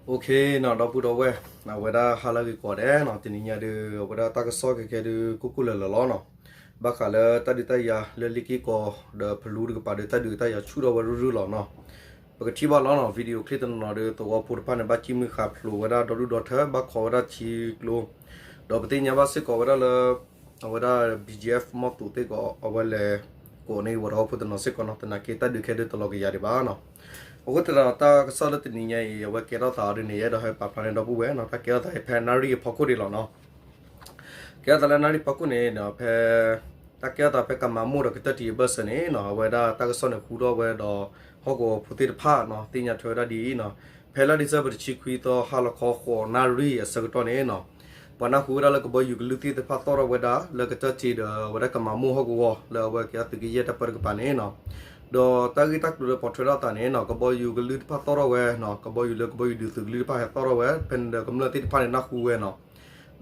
အိၣ်ခ့နီၤ ဒီပုၢ်ဒီဝဲၢ်, အဝဲဒၣ်ဟါလၢအဂ့ၤကိးဂၤဒဲးနီၤ, တနံၤညါဒုး အဝဲဒၣ်တၢ်ကစီၣ်ခဲခဲဒုး ကိၢ်ကိၢ်လၢာ်လၢာ်လီၤနီၤ, ဘၣ်ဃးလၢတၢ်ဒုးတၢ်ယၤလၢလ့ၣ်က့ၢ်ကီၢ် ဒီးဖလူတကပၤဒုး တၢ်ဒုးတၢ်ယၤဆူၣ်ထီၣ်ဝဲရုၢ်ရုၢ်လီၤနီၤ, ပကထံၣ်ဘၣ်လီၤနီၤ, video clip တနီၤနီၤဒုး သဝီဖိတဖၣ်န့ၣ် ဘၣ်ဃ့ၢ်မှံဟးဖျိးဝဲဒၣ်ဒီဒူၣ်ဒီထၢ ဘၣ်ခိးဝဲဒၣ်ထံကျိ ဒီးပသ့ၣ်ညါဘၣ်စ့ၢ်ကီးဝဲဒၣ်လၢ အဝဲဒၣ် BGF မီၢ်သူးသ့ၣ်ကီး အဝဲလဲၤကိးန့ၢ်ဝဲဒီဖိတနီၤစ့ၢ်ကီးနီၤ, သနာ်က့တၢ်ဒုးခဲဒုးတလီၤကယၤဒံးဘၣ်နီၤ, အဃိသတးဒီးတၢ်ကစီၣ်လၢတနံၤညါအံၤ အဝဲကဲထီၣ်သးအီၤဒ်န့ၣ် ယအဲၣ်ဒိးဟဲပာ်ဖျါန့ၢ်ဒီပုၢ်ဝဲၢ်နီၤ, တၢ်ကဲထီၣ်သးဖဲနၣ်ရံၣ်အဖီခိၣ်ဒံးလီၤနီၤ, ကဲထီၣ်သးလၢနၣ်ရံၣ်ဖီခိၣ်န့ၣ်ဒီး ဖဲ တၢ်ကဲထီၣ်သးဖဲကမၤမိၢ်ဒီးကတၢၢ်တံၤအဘၢၣ်စၢၤန့ၣ်နီၤ, အဝဲဒၣ်တၢ်ကစီၣ်န့ၣ်ဟူထီၣ်ဝဲဒီး ဟီၣ်ကဝီၤဖိသ့ၣ်တဖၣ်နီၤ သ့ၣ်ညါထွဲဝဲဒၣ်ဒ်အံၤနီၤ, ဖဲလါဒံၣ်စဲဘၢၣ်တဆံခွံသီ ဟါလီၤခီဃိးနၣ်ရံၣ်အဆၢကတီၢ်န့ၣ်နီၤ, ပှၤနၢ်ဟူဝဲဒၣ်လၢကဘီယူၤကလုၢ်သ့ၣ်တဖၣ်သီၣ်ထီၣ်ဝဲဒၣ် လၢကတၢၢ်တံၤဒီးအဝဲဒၣ်ကမၤမိၢ်ဟီၣ်ကဝီၤ လၢအဝဲကဲသုးက့ယဲၢ်တၢ်ပၢတကပၤန့ၣ်နီၤ, ဒီးတၢ်ဂ့ၢ်တၢ်ကျိၤလၢပိာ်ထွဲထီၣ်အသးန့ၣ်နီၤ, ကဘီယူၤကလုၢ်တဖၣ်သီၣ်ထီၣ်ဝဲနီၤ, ကဘီယူၤလၢကဘီယူၤဒုးသုးကလုၢ်တဖၣ်ဟဲသီၣ်ထီၣ်ဝဲ ဖဲန့ၣ်ဒီးကမျၢၢ်သ့ၣ်တဖၣ်န့ၣ်နၢ်ဟူဝဲနီၤ,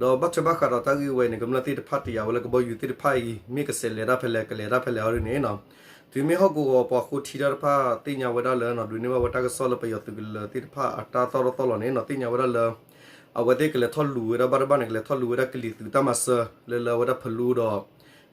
ဒီးဘၣ်ထွဲဘၣ်ဃးဒီးတၢ်ဂ့ၢ်ဝဲအံၤန့ၣ် ကမျၢၢ်သ့ၣ်တဖၣ်တယာ်ဝဲလၢကဘီယူၤသ့ၣ်တဖၣ်အံၤ မ့ၢ်ကဆဲးလဲၤတၢ်ဖဲလဲၣ် ကလဲၤတၢ်ဖဲလဲၣ်အီၤဒ်န့ၣ်နီၤ, တုၤမ့ၢ်ဟီၣ်ကဝီၤပှၤဃိထံတၢ်တဖၣ်သ့ၣ်ညါဝဲဒၣ်လၢနီၤ, ဒုးန့ၢ်ဘၣ်ဝဲတၢ်ကစီၣ်လၢပယီၤသုးကလၢၤသ့ၣ်တဖၣ်အတၢ်သီၣ်ထီၣ်သီၣ်လီၤန့ၣ်နီၤ, သ့ၣ်ညါဝဲဒၣ်လၢ အဝဲသ့ၣ်ကလဲၤထီၣ်လူၤဝဲဒၣ် ဘၣ်တဘၣ်န့ၣ် ကလဲၤထီၣ်လူၤဝဲဒၣ်ကလံၤသုးတၢ်မၤစၢၤ လၢလၢအဝဲဒၣ်ဖလူဒီး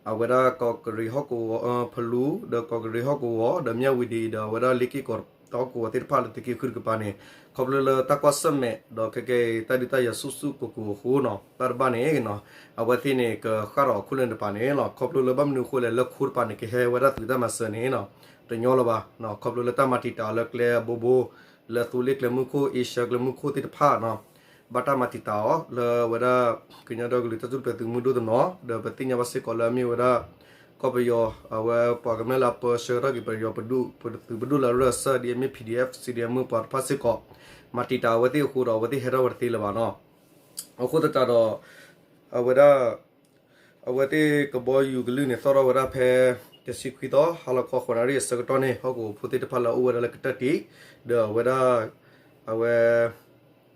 အဝဲဒၣ်ကီးကရံးဟီၣ်ကဝီၤ ဖလူ ဒီးကီးကရံးဟီၣ်ကဝီၤ ဒီးမၠၣ်ဝံၤဒံး ဒီးအဝဲဒၣ်လ့ၣ်က့ၢ်ကီၢ်ဟီၣ်ကဝီၤသ့ၣ်တဖၣ်လၢသုးက့ဃုတကပၤန့ၣ် ခီဖျိလၢတၢ်ကွၢ်ဆၢၣ်မဲာ် ဒီးခဲကဲအံၤ တၢ်ဒုးတၢ်ယၤဆူၣ်ဆူၣ်ကိၢ်ကိၢ်အဃိနီၤ, ဘၣ်တဘၣ်န့ၣ်နီၤ, အဝဲသ့ၣ်န့ၣ် ကဃၣ်ထီၣ်အခိၣ်လၢတပၤန့ၣ်လီၤ, ခီဖျိလၢဘၣ်မနုၤအဃိလဲၣ် လၢခိတပၤန့ၣ် ကဟဲဝဲဒၣ်သုးတၢ်မၤစၢၤန့ၣ်နီၤ, တညီလၢၤဘၣ်, ခီဖျိလၢတၢ်မၤတံာ်တာ်အီၤလၢကျဲအဘိဘိ လၢသိလ့ၣ်ကျဲမုၢ်ခိၣ် အ့ရှၢကျဲမုၢ်ခိၣ်သ့ၣ်တဖၣ်နီၤ, ဘၣ်တၢ်မၤတံာ်တာ်အီၤ လၢအဝဲဒၣ် ကညီဒီကလုာ်တၢ်ထူၣ်ဖျဲးသုးမုၢ်ဒိၣ်တနီၤ, ဒီးပသ့ၣ်ညါဘၣ်စ့ၢ်ကီးလၢအမ့ၢ်ဝဲဒၣ် ကီၢ်ပယီၤ အဝဲပှၤကမျၢၢ်လၢအပၢဆှၢထီၣ်က့ၤပယီၤပဒုၣ် သုးပဒိၣ်လၢအရၢၢ်စၢၤ ဒ်အမ့ၢ် PDF CDM ပှၤတဖၣ်စ့ၢ်ကီး မၤတံာ်တာ်အဝဲသ့ၣ်အဃိဒီး အဝဲသ့ၣ်ဟဲထီၣ်ဝဲတသ့လၢၤဘၣ်နီၤ, အဃိသတးဒီး အဝဲဒၣ် အဝဲသ့ၣ်ကဘီယူၤကလုၢ်န့ၣ် သီၣ်ထီၣ်ဝဲဒၣ်ဖဲ တဆံခွံသီ ဟါလီၤခီဃိးနၣ်ရံၣ်အဆၢကတီၢ်န့ၣ် ဟီၣ်ကဝီၤဖိသ့ၣ်တဖၣ်လၢအအိၣ်ဝဲဒၣ်လၢကတၢၢ်တံၤ ဒီးအဝဲဒၣ် အဝဲ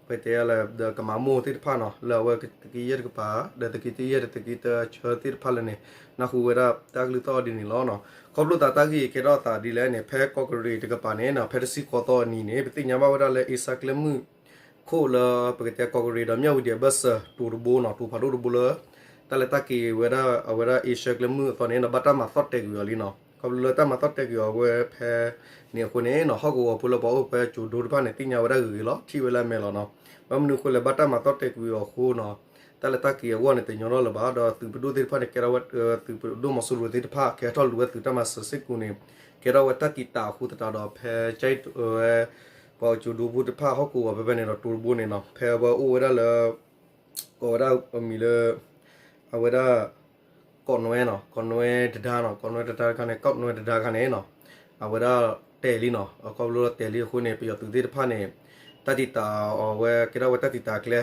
ပတဲယၤလၢ ဒီးကမၤမိၢ်သ့ၣ်တဖၣ်နီၤ လၢအဝဲသုးက့ယဲၢ်တကပၤ ဒီးသုးက့ယဲၢ်တသုးက့တဆၢသ့ၣ်တဖၣ်လၢန့ၣ် နၢ်ဟူဝဲဒၣ်တၢ်ကလုၢ်သီၣ်အီၤဒ်န့ၣ်လီၤ. ခီဖျိသးတၢ်ဂ့ၢ်ကဲထီၣ်အသးဒ်လဲၣ်န့ၣ် ဖဲကီးကရံးတကပၤန့ၣ်နီၤ ဖဲတဆံဃိးသီအနံၤန့ၣ် ပသ့ၣ်ညါဘၣ်ဝဲဒၣ်လၢအ့ရှၢကျဲမုၢ်ခိၣ်လၢ ပကတဲကီးကရံးဒီးမၠၣ်ဝံၤဒံးအဘၢၣ်စၢၤ တိၤတဘိနီၤ တိၤဖးဒိၣ်တဘိလၢ တၢ်လဲၤတၢ်က့ၤဝဲဒၣ် အဝဲဒၣ်အ့ရှၢကျဲမုၢ်အသီန့ၣ်နီၤ ဘၣ်တၢ်မၤသီၣ်တဲာ်ကွံာ်အီၤလံနီၤ. ခီဖျိလၢတၢ်မၤသီၣ်တဲာ်ကွံာ်အီၤဝဲဖဲန့ၣ်အဃိန့ၣ်နီၤ ဟီၣ်ကဝီၤဖိလၢပှၤအိၣ်ဖဲကၠိၤဒိတဖၣ်န့ၣ် သ့ၣ်ညါဝဲဒၣ်ဂ့ၤဂ့ၤလီၤ ထံၣ်ဝဲလၢအမဲာ်လီၤနီၤ. ဘၣ်မနုၤအဃိလဲၣ် ဘၣ်တၢ်မၤသီၣ်တဲာ်ကွံာ်အီၤအဃိနီၤ တၢ်လဲၤတၢ်က့ၤအဂီၢ်န့ၣ် တညီထီၣ်လၢၤဘၣ် ဒီးသုးပဒိၣ်သ့ၣ်တဖၣ်န့ၣ် ကဲထီၣ်ဝဲ သုးပဒိၣ်မီၤစိရိၤသ့ၣ်တဖၣ် ကဟဲထီၣ်လူၤဝဲသုးတၢ်မၤစၢၤစ့ၢ်ကီးန့ၣ် ကဲထီၣ်ဝဲတၢ်တံာ်တာ်အဃိသတးဒီး ဖဲကၠဲးဝဲ ပှၤကၠိၤဒိဖိတဖၣ်ဟီၣ်ကဝီၤဖဲဖဲန့ၣ်ဒီးတိၤတဘိန့ၣ်နီၤ ဖဲအဝဲအိၣ်ဝဲဒၣ်လၢ ကိးဝဲဒၣ်အမံၤလၢ ကိးနွဲနီၤ ကိးနွဲတဒါနီၤ ကိးနွဲတဒါတခါန့ၣ် ကိးနွဲတဒါတခါန့ၣ်နီၤ အဝဲဒၣ်တဲာ်လံနီၤ အခီဖျိလၢတဲာ်လံအဃိန့ၣ် ပယီၤသုးသ့ၣ်တဖၣ်န့ၣ် တၢ်တံာ်တာ်အီၤဝဲကဲထီၣ်ဝဲတၢ်တံာ်တာ်ကျဲ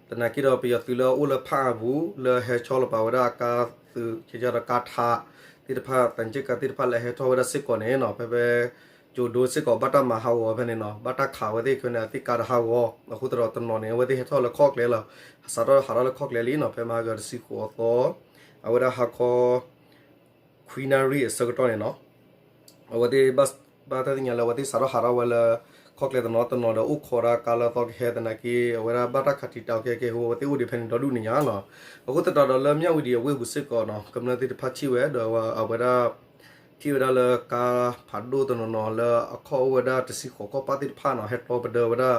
သနာ်က့ဒီးပယီၤသုးလၢအအိၣ်လၢဖးအပူၤ လၢဟဲဆီလီၤပာ်ဝဲဒၣ်အကါသုး ကဲဒီးကါထးသ့ၣ်တဖၣ် သံချပ်ကားသ့ၣ်တဖၣ်လၢဟဲထီၣ်ဝဲဒၣ်စ့ၢ်ကီးန့ၣ်နီၤ ဖဲဖဲ ကၠိၤဒိစ့ၢ်ကီး ဘၣ်တၢ်မၤဟးဂီၤဖဲန့ၣ်နီၤ ဘၣ်တၢ်ခးဝဲသ့ၣ်ခဲန့ၣ် အသ့ၣ်ကါတဟးဂီၤ အဃိသတးဒီးတနီၤန့ၣ် အဝဲသ့ၣ်ဟဲထီၣ်လၢခီၣ်ကျဲလီၤ စးထီၣ်ဟးထီၣ်လၢခီၣ်ကျဲလံနီၤ ဖဲမဟါကတဆံဃိးသီ အဝဲဒၣ်ဟါခီ ခွံနၣ်ရံၣ်အဆၢကတီၢ်န့ၣ်နီၤ အဝဲသ့ၣ်ဘၣ်တၢ်သ့ၣ်ညါလၢအဝဲသ့ၣ်စးထီၣ်ဟးထီၣ်ဝဲလၢ ခီၣ်ကျဲတနီၤတနီၤဒီးအိၣ်ခိးဒၣ်ကါလၢအသီကဟဲသနာ်က့ အဝဲဒၣ်ဘၣ်တၢ်ခးတံာ်တာ်အီၤခဲကဲအဃိ အဝဲသ့ၣ်အိၣ်ဒံးဖဲန့ၣ်ဒီဒူၣ်န့ၣ်ညါနီၤ အဃိသတးဒီးလၢမၠၣ်ဝံၤဒံးအဝ့ၢ်ပူၤစ့ၢ်ကီးနီၤ ကမျၢၢ်သ့ၣ်တဖၣ်ထံၣ်ဝဲဒီးအဝဲဒၣ် ထံၣ်ဝဲဒၣ်လၢကါဖးဒိၣ်တနီၤနီၤလၢအခီၣ်အိၣ်ဝဲဒၣ်တဆံဃိးခီၣ်ပၣ်သ့ၣ်တဖၣ်နီၤ ဟဲတီပဒၢဝဲဒၣ်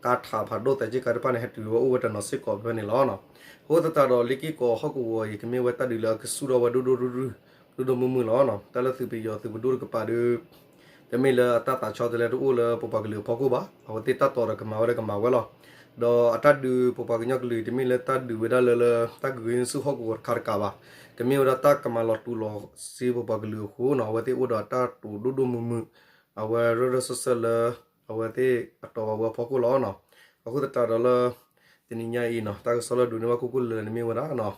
ကါထးဖးဒိၣ်သံချပ်ကားတဖၣ်န့ၣ် ဟဲတုၤဝဲအိၣ်ဝဲတနီၤစ့ၢ်ကီးဖဲန့ၣ်လီၤ. အဃိသတးဒီးလ့ၣ်က့ၢ်ကီၢ်ဟီၣ်ကဝီၤအံၤ ကမ့ၢ်ဝဲတၢ်ဒုးလၢအကဆူၣ်ထီၣ်ဝဲဒိၣ်ဒိၣ်ရုၢ်ရုၢ် ဒိၣ်ဒိၣ်မုၢ်မုၢ်လီၤ. တၢ်လၢသုးပယီၤသုးပဒိၣ်တကပၤဒီး တမ့ၢ်လၢအတၢ်သးဆီတလဲတအိၣ်လၢပပှၤကလုာ်အဖီခိၣ်ဘၣ်. အဝဲသ့ၣ်တၢ်တိာ်ဒီးကမၤဝဲဒီးကမၤဝဲလီၤ. ဒီးအတၢ်ဒုးပပှၤကညီကလုာ် တမ့ၢ်လၢတၢ်ဒုးဝဲဒၣ်လၢ လၢတၢ်ဂုၤဂ့ၤဆူၣ်ဟီၣ်ကဝီၤတခါတကးဘၣ်. ကမ့ၢ်ဝဲဒၣ်တၢ်ကမၤလီၤတူာ်လီၤစ့ပပှၤကလုာ်အဃိနီၤ အဝဲသ့ၣ်အိၣ်ဒီးတၢ်တိာ်ဒိၣ်ဒိၣ်မုၢ်မုၢ် အဝဲရၢၢ်ရၢၢ်စၢၢ်စၢၢ်လၢ အဝဲသ့ၣ်အတီၤဘၣ်ဝဲအဖီခိၣ်လီၤ. အဃိသတးဒီးလၢ တနံၤညါအံၤနီၤ တၢ်ကစီၣ်လၢဒိးန့ၢ်ဘၣ်ကိၢ်ကိၢ်လၢာ်လၢာ်န့ၣ်မ့ၢ်ဝဲဒၣ်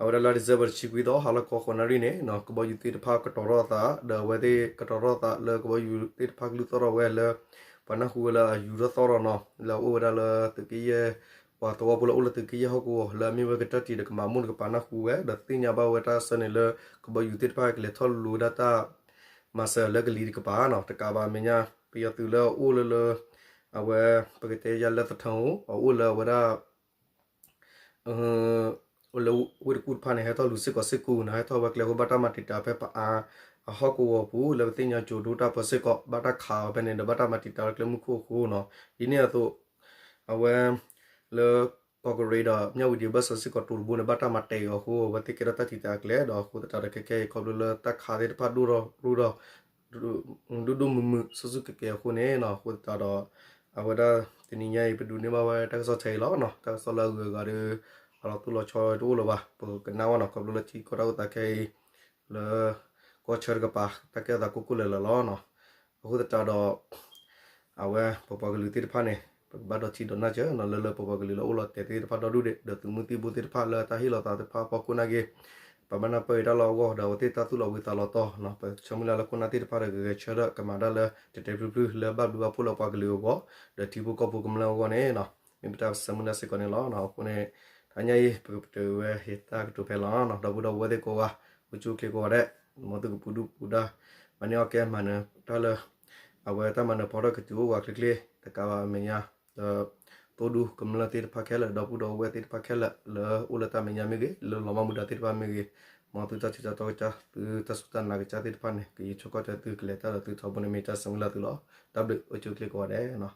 အဝဲဒၣ်လါ December တဆံခွံသီ ဟါလီၤခီဃိးနၣ်ရံၣ်န့ၣ် ကဘီယူၤသ့ၣ်တဖၣ်ကတီၤထီၣ်အသး ဒီးအဝဲသ့ၣ်ကတီၤထီၣ်အသးလၢကဘီယူၤသ့ၣ်တဖၣ်ကလုၢ်သီၣ်ထီၣ်ဝဲလၢ ပှၤနၢ်ဟူဝဲလၢအယူၤထီၣ်သီၣ်ထီၣ်နီၤ လၢအအိၣ်ဝဲဒၣ်လၢသုးက့ယဲၢ် ပှၤသဝီဖိလၢအိၣ်လၢသုးက့ယဲၢ်ဟီၣ်ကဝီၤ လၢအမ့ၢ်ဝဲကတၢၢ်တံၤဒီးကမၤမိၢ်တကပၤနၢ်ဟူဝဲ ဒီးသ့ၣ်ညါဘၣ်ဝဲတၢ်ဆၢန့ၣ်လၢ ကဘီယူၤသ့ၣ်တဖၣ်ကလဲၤထီၣ်လူၤဝဲဒၣ်တၢ် မၤစၢၤလၢကလံၤတကပၤနီၤ တကးဘၣ်အမဲာ်ညါ ပယီၤသုးလၢအအိၣ်လၢလၢ အဝဲ ပကတဲယၤလၢသထၢၣ်အိၣ် အအိၣ်လၢအဝဲဒၣ် အိၣ်လၢဝ့ၢ်တကူၣ်တဖၣ်န့ၣ် ဟဲထီၣ်လူၤစ့ၢ်ကီးစ့ၢ်ကီးနီၤ, ဟဲထီၣ်ဝဲကျဲအဃိ ဘၣ်တၢ်မၤတံာ်တာ်ဖဲပအါ အဟီၣ်ကဝီၤပူၤ လၢပသ့ၣ်ညါကၠိၤဒိတၢ်ပၢဆ့ၢ်ကီး ဘၣ်တၢ်ခးအီၤဖဲန့ၣ်ဒီး ဘၣ်တၢ်မၤတံာ်တာ်လၢကျဲမုၢ်ခိၣ်အဃိနီၤ. ဒ်န့ၣ်အသိး အဝဲ လၢ ကီၢ်ကရ့ဒီး မြဝတီ ဘၢၣ်စၢၤစ့ၢ်ကီးတိၤတဘိန့ၣ် ဘၣ်တၢ်မၤတဲာ်အီၤအဃိ အဝဲသ့ၣ်ကဲထီၣ်တၢ်တံာ်တာ်အကျဲဒီး အဃိသတးဒီး ခဲခဲအံၤ ခီဖျိလၢတၢ်ခးသ့ၣ်တဖၣ်ဒိၣ်ထီၣ်ရူၢ်ဒီး ဒိၣ်ဒိၣ်မုၢ်မုၢ် ဆူၣ်ဆူၣ်ကဲကဲအဃိန့ၣ်နီၤ, အဃိသတးဒီး အဝဲဒၣ်တနံၤညါအံၤ ပဒိးန့ၢ်ဘၣ်ဝဲတၢ်ကစီၣ်ထဲအံၤလီၤနီၤ. တၢ်ကစီၣ်လၢအဂုၤအဂၤဒီး အလီၤသူၣ်လီၤဆီတအိၣ်လၢၤဘၣ်, ပကနၣ်ဝဲနီၤ, ခီဖျိလၢထံကီၢ်တၢ်အိၣ်သးခဲအံၤ လၢ ကီၢ်ဆၢတကပၤ တၢ်ကဲထီၣ်သးကိၢ်ကိၢ်လၢၤလၢၤလီၤနီၤ. အဃိသတးဒီး အဝဲပပှၤကလုာ်သ့ၣ်တဖၣ်န့ၣ် ပကဘၣ်ဒီးထံဒီးနၢ်စၢၤနီၤ, လၢလၢပပှၤကလုာ်လၢအိၣ်လီၤတဲာ်သ့ၣ်တဖၣ်ဒီဒူၣ်ဒဲး ဒီးသုးမုၢ်သံၣ်ဘိသ့ၣ်တဖၣ်လၢတၢ်ဟ့ၣ်လီၤသးသ့ၣ်တဖၣ်အဖီခိၣ်နာ်က့ ပဘၣ်နၢ်ပၢၢ်အံၤတၢ်လီၢ်အဂီၢ် ဒီးအဝဲသ့ၣ်တၢ်သူၣ်လီၤဝံၤသးလီၤတီၤနီၤ, ပဆၢမုၢ်လၢ်လၢခိၣ်နၢ်သ့ၣ်တဖၣ်ဒီး ဂဲၤဆၢထၢၣ်ကမၤတၢ်လၢ တဲာ်တဲာ်ဖျုးဖျုးလၢဘၣ်ဘျုးဘၣ်ဖှိၣ်လၢပှၤကလုာ်အဂီၢ် ဒီးထံဖိကီၢ်ဖိကမျၢၢ်အဂီၢ်န့ၣ်နီၤ, မ့ၢ်ပတၢ်ဆၢမုၢ်လၢ်စ့ၢ်ကီးန့ၣ်လီၤ. အဃိန့ၣ် တနံၤညါအံၤ ပကပတုာ်ဝဲယတၢ်ကတိၤဖဲလီၤနီၤ, ဒီပုၢ်ဒီဝဲၢ်သ့ၣ်ကိးဂၤ အိၣ်ဆူၣ်အိၣ်ချ့ကိးဂၤဒဲး, မ်သုကပူၤဒုၣ်ပူၤဒါ မၤန့ၢ်အီၣ်ကဲမၤနၢၤတၢ်လၢ အဝဲတၢ်မၤနၢၤဖီထီၣ်ကတုၤအိၣ်ဝဲချ့ချ့ တကးဘၣ်အမဲာ်ညါ ဒီး သိၣ်ဒူကမျၢၢ်သ့ၣ်တဖၣ်ခဲလၢာ် ဒီပုၢ်ဒီဝဲၢ်သ့ၣ်တဖၣ်ခဲလၢာ် လၢအိၣ်လၢတၢ်မဲာ်ညါမ့ၢ်ဂ့ၤ လၢလီၤမၢ်မူဒါသ့ၣ်တဖၣ်မ့ၢ်ဂ့ၤ, မ်သုတၢ်ထံၣ်တၢ်တီကစၢ် သုတၢ်စူၢ်တၢ်နာ်ကစၢ်သ့ၣ်တဖၣ်န့ၣ် ကယံၤဆိကီၢ်ထွဲသု ကလဲၤတၢ်ဒီးသုထီဘိန့ၣ် မ့ၢ်တၢ်ဆၢမုၢ်လၢ်သုလီၤ. တၢ်ဘျုး အိၣ်ဆူၣ်အိၣ်ချ့ကိးဂၤဒဲးနီၤ.